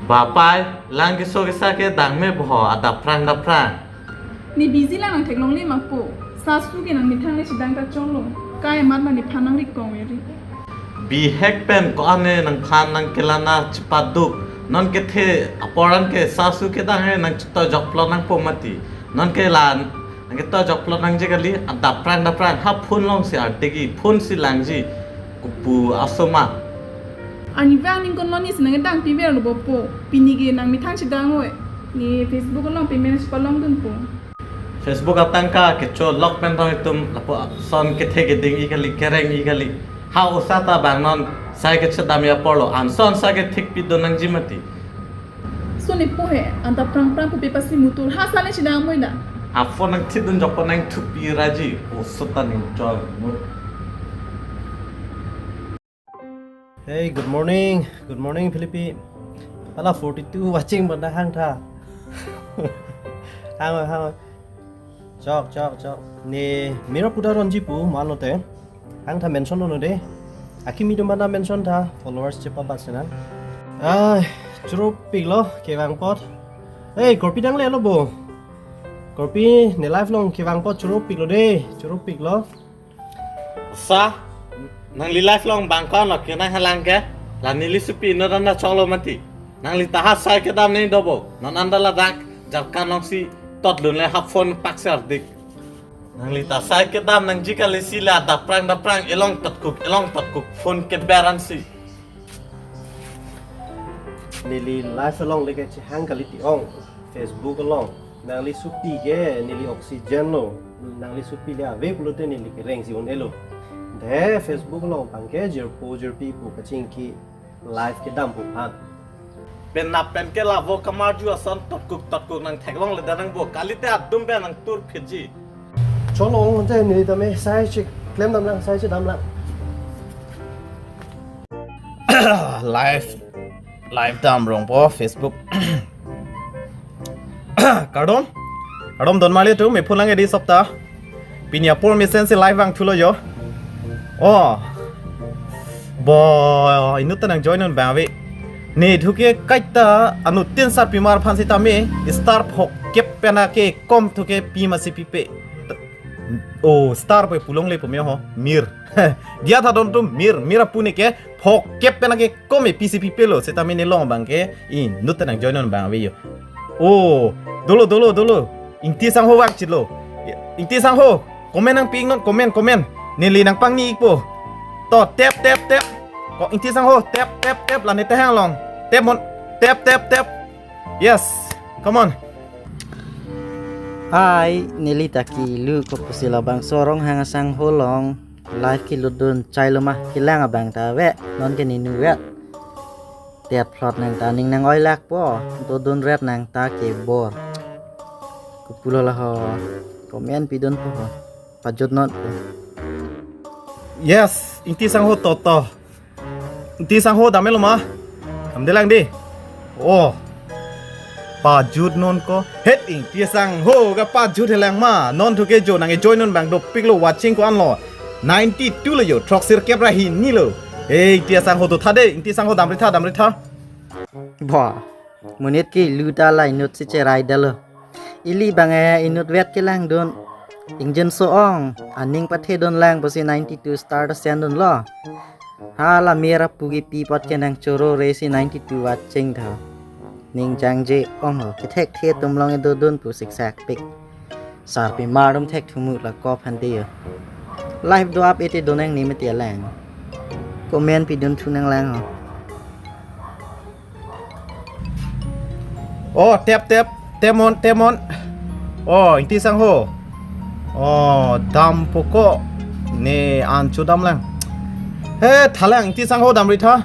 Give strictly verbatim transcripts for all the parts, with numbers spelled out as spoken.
Bapai, lang keso kesa ke dang me boho, adapprang dapprang. Ne busy lang nang theklongle ma po. Sasu ke nangmethang le chedang ta cholo. Kai mat ma nephan nang rikong eri. Bihek pen ko-an ne nangphan nangkelang nang chepaduk. Non kethe apor an ke sasu kedang he nang cheto jokplot nangpo mati. Non ke lan nang keto jokplot nangji kali, adapprang dapprang, ha phone longsi arteki, phone si langji. Kopu asoma. Arnivang ningkan lo ne si nang kedang piver lo bo po. Pini ke nangmethang chedang oi. Ne Facebook along payment si palongdunpo. Facebook atangka kecho lok pen thong itum lapuson kethe keding-i kali, kereng-i kali. Ha osa ta bang non sai kechedamji apor lo. Anson sai kethik pidun nangji mati. So ne po he, adapprang prang pupe pasi mutur. Ha sa le chedang moi da. A phone nangthidun jokpo nangthupi raji. Oso ta ning choi mut. Hey, good morning. Good morning, Philippi. Ala forty-two watching banda hangtha. Hang, hang. Chok, chok, chok. Ne, mera puda ronji pu, mano te. Hangtha mention lo no de. Akimi dum banda mention tha, followers chepa bat sena. Ai, choro piklo, kevang pot. Hey, korpi dangle lo bo. Korpi, ne live along kevang pot choro piklo de, choro piklo. Sa, nangli live along bang ko-an lo kenanghalang ke, la neli supi inut anta choklo mati. Nangli ta ha sai kedam nangji do bo, non anta ladak, Jharkhand alongsi, tot lun le ha phone pak ser dik. Nangli ta sai kedam nangji kali si le adapprang dapprang, elong totkuk, elong totkuk, phone keber ansi. Neli live along le ke chehang kali ti ong, Facebook along. Nangli supi ke neli oxygen lo. Nangli supi le ave pulote neli kereng si un-elo. De Facebook along bang ke jirpo jirpi pu kachingki live kedam pu phan. Penap pen ke lavo kamarju ason totkuk totkuk nang theklongle da nang bo. Kalite adum pen nang tur phitji. Cholo ong te neli tame sai cheklem damlang, sai chedamlang. Live, live dam rongpo Facebook. Kardom, kardom don mali tu, me phulang edi sopta. Pini apor mesen si live vangthulo yo. Oh. Bo, inut ta nang join non bang ave. Ne thu ke kaita anuttin sarpimar aphan sitame star phongkep pen akekom thu ke pi masi pipe. Oh, star pe pulongle pu me ho. Mir. Dia tha don tu mir, mir apu ne ke phongkep pen akekom e pi si pipe lo, sitame ne long bang ke inut ta nang join non bang ave yo. Oh, dolo, dolo, dolo. Ingti sangho vangchitlo. Ingti sangho, comment nangpi-ik non, comment, comment. Neli nangpangni-ikpo. To, tap, tap, tap. Ko ingti sangho, tap, tap, tap, la ne tahang long. Tap mon, tap, tap, tap. Yes, come on. Hi, neli ta kilu ko pusi labangso Ronghang asangho along live kelutdun chai lo ma, kelang abang ta ave, non ke ninu vet. Tap plot nang ta ning nang-oi lakpo, dodun ret nang ta kebor. Kopulo la ho, comment pidunpo ho. Pajut non po. Yes, ingti sangho toto. Ingti sangho dam-et lo ma? Damde lang de. Oh. Pajut non ko. Het ingti sangho kapajut helang ma. Non thu ke jo nang-e join non bang dopiklo, watching ko-an lo. Ninety-two lo yo. Throksirkep ra hini lo. Hey, ingti sangho do tha de. Ingti sangho damri tha, damri tha. Ba. Monit kilu ta la inut si cherai dalo. Ili bang e inut vet kelangdun. Ingjinso ong, aning pathedun lang pusi ninety-two star ta sendunlo. Hala mir apu kipi apot ke nang choro re si ninety-two watching tha. Ning jangje ong ho, kethekthe atum along edodun pu siksak pik. Sarpimar atum thekthumut la kop hande yo. Live do-ap ete donang ni mati alang. Comment pidun thu nanglang ho. Oh, tap, tap, tap mon, tap mon. Oh, ingti sangho. Oh, dampo ko. Ne an chu damlang. He, thalang ingti sangho damri tha.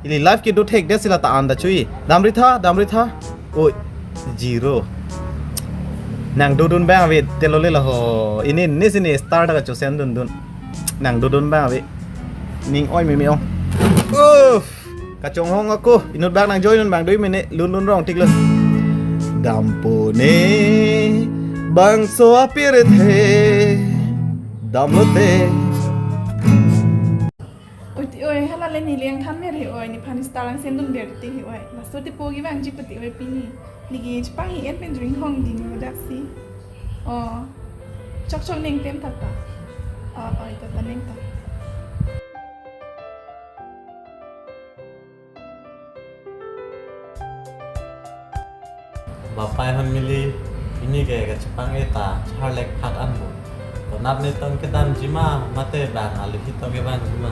Ili live kedo thekdet si la ta an da chui. Damri tha, damri tha. Oi, zero. Nang dodun bang ave telo le la ho. Ini, ini sini star ta kachosen dundun. Nang dodun bang ave. Ning oi meme ong. Uff. Kachonghong ako, inut bang nang join non bang dui minute, lun lun rong tik lun. Dampo ne, bangso apirthe, damlote. Oi, ti, oi, Oi, hala le neli angthan mer he oi, nephan star angsendun ber te he oi. Laso Tepo ke vangji pute oi pini. Neke chepang-i-et pen juri inghong ding lo daksi. Oh. Chokchok neng tem tata. Oh, oi, tata neng ta. Bapai Honmili, pini ke kachepang-e ta charlek phak an bo. Konat ne tong kedamji ma, mate bang alohi tong kevangji ma.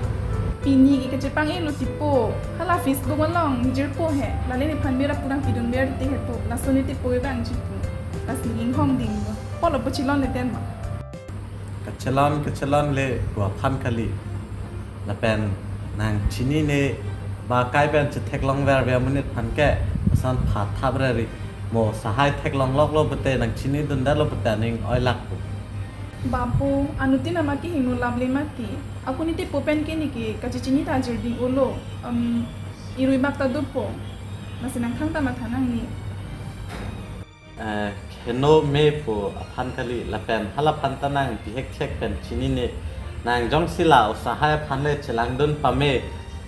Pini ke kachepang-e lo Tepo. Hala Facebook along nejirpo he. Lale nephan mera purang pidun ber te he po. Laso ne Tepo kevangji po. Lasi inghong ding lo. Polo po chelon ne tem ma. Kachelon, kachelon le pu aphan kali. Lapen nang chinine ba kai pen chetheklong ver ve amonit aphan ke, ason pha thap rari. Mo sahai theklong lok lo pute, nang chinidun det lo pute aning oilak po. Bapu, anuttin amat kehingno lam le mati. Ako ne Tepo pen ke neke kachechini ta jirding olo. Um, irui bak ta dopo. Lasi nang thangta matha nangne. Eh, kheno me pu aphan kali lapen hala aphan ta nang bihek chek pen chinine. Nang jongsi la osahai aphan le chelangdun pame,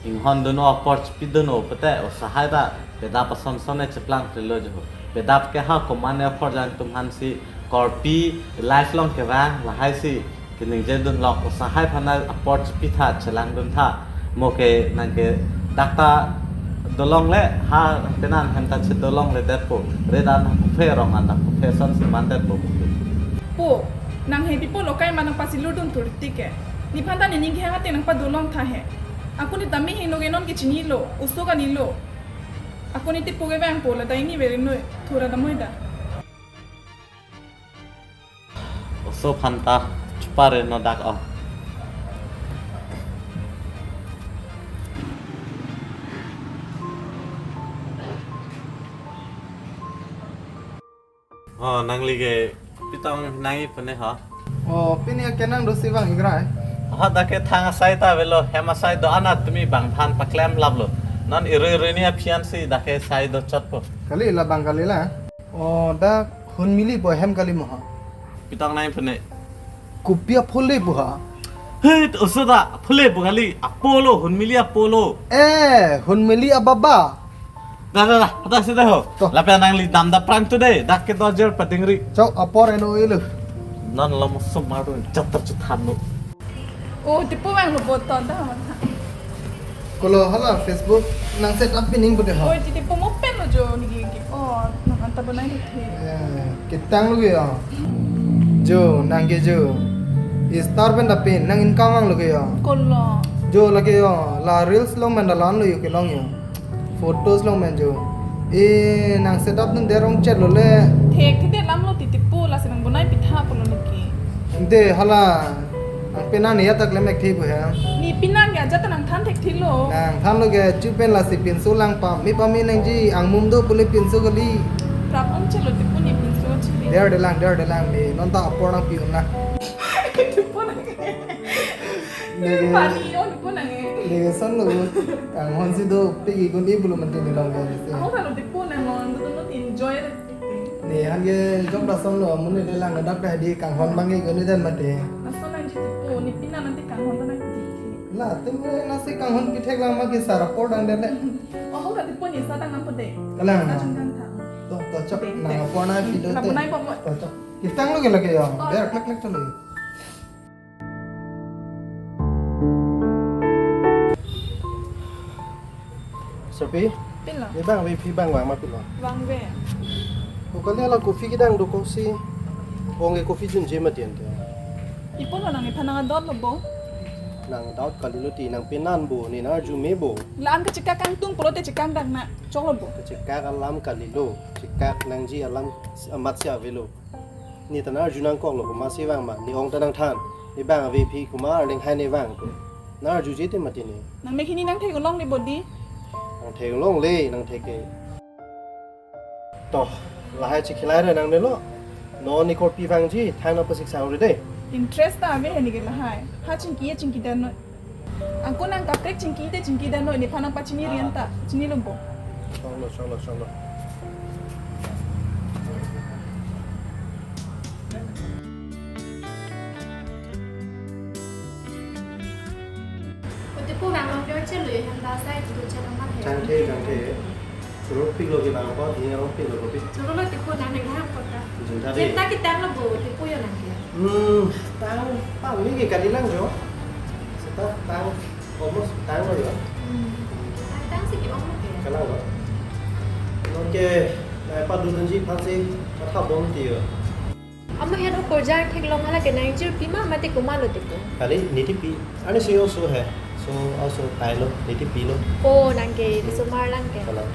inghon dun o, apor chepi dun o pute, osahai ta bedap ason son ne cheplang prelo jo. Bedap ke ha komatne apor jang atum aphan si korpi lifelong kevang lahai si keningje dun lok, osahai aphan apor chepi tha, chelangdun tha. Mo ke nang ke dak ta dolong le, ha penan hem ta chedolong le det po. Ret an phe, rong an ta phe, ason si man det po. Po, nang he pi po lo kai ma nang pasilur dun thur ti ke. Nephan ta nening kehang ateng nang padolong tha he. Ako ne tame hingno ke non ke chinilo, oso kali lo. Ako ne Tepo kevang po la dai ni veri noi, thura damoi da. Oso aphan ta chupare no dak o. Oh, nangli ke pitong nang-i pune ho? Oh, pini ke nang dosi vang igrai. Aha, dak ke thang asai ta avelo, hem asai do-an atumi bang than paklem laplo. Non irui irui ni aphian si dak ke sai do chot po. Kali la bang kali la. Oh, dak Honmili po hem kali mo ha. Pitong nang-i pune. Kopi aphule po ha. He, oso ta phule po kali, apo lo, Honmili apo lo. Eh, Honmili ababa. Da, da, da, da, sida ho. To. Lapen nangli dam da prang tu de, dak ke dojor padingri. Chok, apor eno ilu. Non lo mo sumar tu, jatar chuthan lo. Oh, Tepo vang lo bot ton ta, man. Kolo hala Facebook nang set up pining pute ho. Oh, Tepo mo pen lo jo ni ke. Oh, nang anta bonai ni the. Eh, ketang lo ke ya. Jo, nang ke jo. Star pen ta pin, nang income vang lo ke ya. Kolo. Jo lake ya, la reels long pen ta la-an lo yo kelong ya. Photos long pen jo. Eh, nang set up dun derong chet lo le. Thek thide lam lo ti Tepo, lasi nang bonai pitha pulo ni ke. De hala. Nang penan ya tak lemek thi bu he. Ne penan ya jat nang than thekthilo. Nang than lo ke chu pen lasi pinso lang pame pame nangji, angmum do pule pinso kali. Prap om chelo Tepo ne pinso chili. Der de lang, der de lang ne. Non ta apor nangpi-un na. Tepo nang. Nege. Pani on Tepo nang. Nege son lo. Kanghon si do pegi gun i bulu menti ni long ya. Ako kalau Tepo nang long, betul enjoy. Ne han ke jok da son lo, amun ne lang dak da di kanghon bang ke guni den mate. Laso nangji Tepo, ne penan nang ti kanghon ta nang ti. La, tum ne nasi kanghon pithek lang ma ke sara por dang den le. Oh, ho ka Tepo ne sa dang nang pode. Kalang. Sa na. Jung dang tha. To, to, chok, deng, nang deng. Apor nangpi do. Nang te. Bonai po mo. To, chok. Kitang lo ke lake ya. Oh. Der, klek, klek, chale. Sopi? Pilo? Ne bang ave phi bang vang ma pilo? Vangve. O kali hala coffee kedang dokok si. Ong ke coffee junje mati ante. Ipo lo nang iphan nang adot lo bo? Nang doubt kali lo ti nang penan bo, ne nang arju me bo. La-an kachekak kangtung pulote chekak dak na. Chok lo bo. Kachekak alam kali lo. Chekak nangji alam amat si avelo. Ne ta nang arju nangkok lo, komat si vang ma, ne ong ta nang than, ne bang ave phi komat arleng hai ne vang ko. Nang arjuje te mati ne. Nang mek hini nang thek ulong le bodi. Nang thek ulong le, nang thek ke. To, lahai chikhelai re nang ne lo. Non ne korpi vangji, thang nang pasik sa uri de. Interest ta ave he ne ke lahai. Ha chingki ye chingki dan no. Ako nang kaprek chingki te chingki dan noi, nephan nang pachini rian ta, chini lo bo. Choklo, choklo, choklo. Ute pu rang long jo Asai itu chat amat ya. Changthe, changthe. Rongpik lo ke bang ko, dia rongpik lo kopi. Choro lo tipu nang nang ham kota. Jinta de. Jinta ke tang lo bo, tipu yo nang ke. Hmm, tang, pa mi ke kali lang jo. Seta tang, almost tang lo jo. Hmm. Tang, tang si ke ong lo ke. Kalang lo. Oke, na pa dudunji phansi, matha bom ti yo. Ama hen okorjang theklong hala ke nang jirpi ma mate komatlo tiko. Kali niti pi. Ani si also hai. So also tailo niti pilo. Oh, nang ke di somar lang ke. Kalang.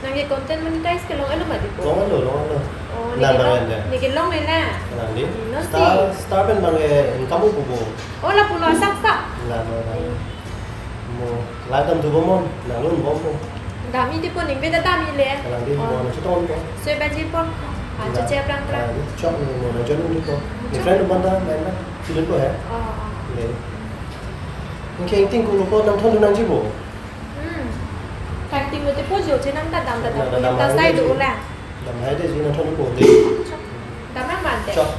Nang ke content monetize ke long elo ma tiko. Long elo, long elo. Oh, ni Lang ke bang long. Ende. Ni ke long le na. Kalang di. No Star, si. Star pen bang eh income ko bo. Oh, lapulo asak sak. La no la. Hmm. Mo, la dam tu bomon, nang lun bom mo. Dam iti po ning beda dam ile. Kalang di Oh. mo na chuton ko. Soi baji po. Ah, Kalang. Chuche prang prang. Kalang di chok ni mo na jon ni ko. Ni Chok. Friend ban ta main na. Silun ko hai. Oh, oh. Le. Ni keng ting ko lo ko nang thon nang ji bo. Hmm. Keng ting mo te po jo che nang ta dam ta dam. Nang ta dam Ta hai sai de do ji. Ulang. Dam hai de ji nang thon ko de. Chok. Dam nang ban te. Chok.